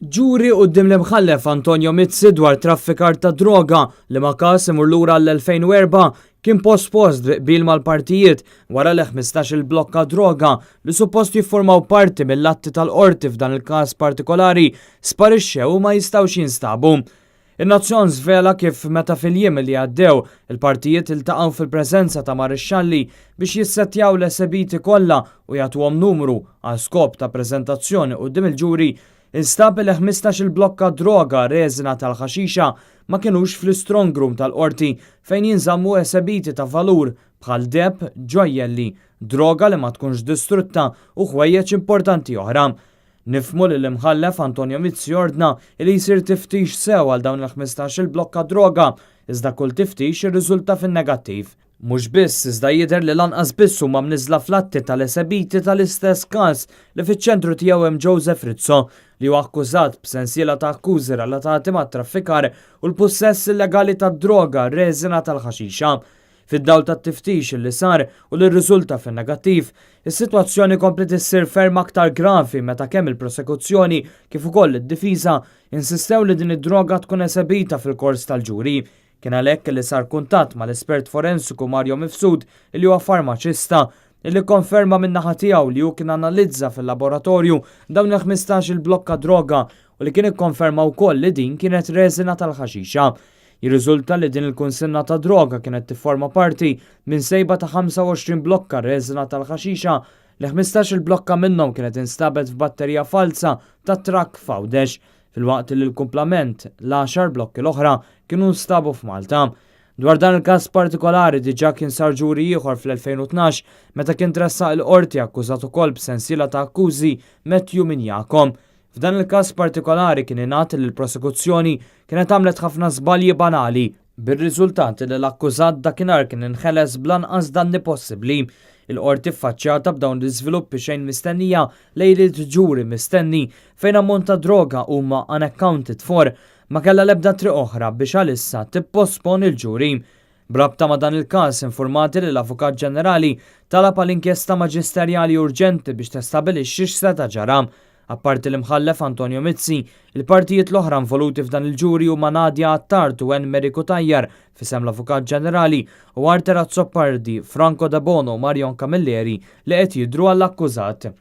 Ġuri quddiem l-Imħallef Antonio Mizzi dwar traffikar ta' droga li ma każ imur lura l-2004 kien pospost bi qbil mal-partijiet wara li 15-il blokka droga li suppost jiffurmaw parti mill-atti tal-qorti f'dan il-każ partikolari sparixxew u ma jistgħux jinstabu. In-Nazzjon żvela kif meta fil-jiem li għaddew il-partijiet iltaqgħu fil-preżenza ta' marixxalli biex jissettjaw l-esebiti kollha u jagħtuhom numru għal skop ta' preżentazzjoni quddiem il-ġuri, instab li 15-il blokka droga reżina tal-ħaxixa ma kinux fl-istrong room tal-qorti fejn jinżammu esebiti ta' valur bħal deheb, ġojjelli, droga li ma tkunx distrutta u ħwejjeġ importanti oħra. Nifhmu li l-Imħallef Antonio Mizzi ordna li jsir tiftix sew għal dawn il-15-il blokka droga, iżda kull tiftix irriżulta fin-negattiv. Mhux biss, iżda jidher li lanqas biss huma mniżla fl-atti tal-esebiti tal-istess każ li fiċ-ċentru tiegħu hemm Joseph Rizzo li huwa akkużat b'sensiela ta' akkużi relatati mat-traffikar u l-pussess illegali tad-droga reżina tal-ħaxixa. Fid-dawl tat-tiftix li sar u li rriżulta fin-negattiv, is-sitwazzjoni kompliet issir ferm aktar gravi meta kemm il-prosekuzzjoni kif ukoll id-difiża insistew li din id-droga tkun esebita fil-kors tal-ġuri. Kien għalhekk li sar kuntatt mal-espert forensiku Mario Mifsud, li huwa farmaċista, illi konferma min-naħa tiegħu li hu kien analizza fil-laboratorju dawn il-15 il-blokka droga u li kien ikkonferma wkoll li din kienet reżina tal-ħaxixa. Jirriżulta li din il-kunsinna ta' droga kienet tifforma parti minn sejba ta' 25 blokka reżina tal-ħaxixa li 15 il-blokka minnhom kienet instabet f'batterija falsa ta' trakk f'Għawdex, filwaqt li l-kumplament, l-10 blokki l-oħra, kienu nstabu f'Malta. Dwar dan il-każ partikolari diġà kien sar ġuri ieħor fl-2012 meta kien tressaq il-qorti akkużat ukoll b'sensiela ta' akkużi Matthew Minjakom. F'dan il-każ partikolari kien ingħad li l-prosekuzzjoni kienet għamlet ħafna żbalji banali, bir-riżultat li l-akkużat dakinhar kien inħeles bl-anqas danni possibbli. Il-qorti, ffaċċjata b'dawn l-iżviluppi xejn mistennija lejliet ġuri mistenni fejn ammont ta' droga huma unaccounted for, ma kellha l-ebda triq oħra biex għalissa tippospon il-ġuri. B'rabta ma' dan il-każ, informati li l-Avukat Ġenerali talab għal inkjesta maġisterjali urġenti biex tistabilixxi x'seta' ġara. Apparti l-Imħallef Antonio Mizzi, il-partijiet l-oħra involuti f'dan il-ġuri huma Nadia Attard u Anne Mary Cutajar f'isem l-Avukat Ġenerali u Arthur Azzopardi, Franco Debono u Marion Camilleri li qed jidru għall-akkużat.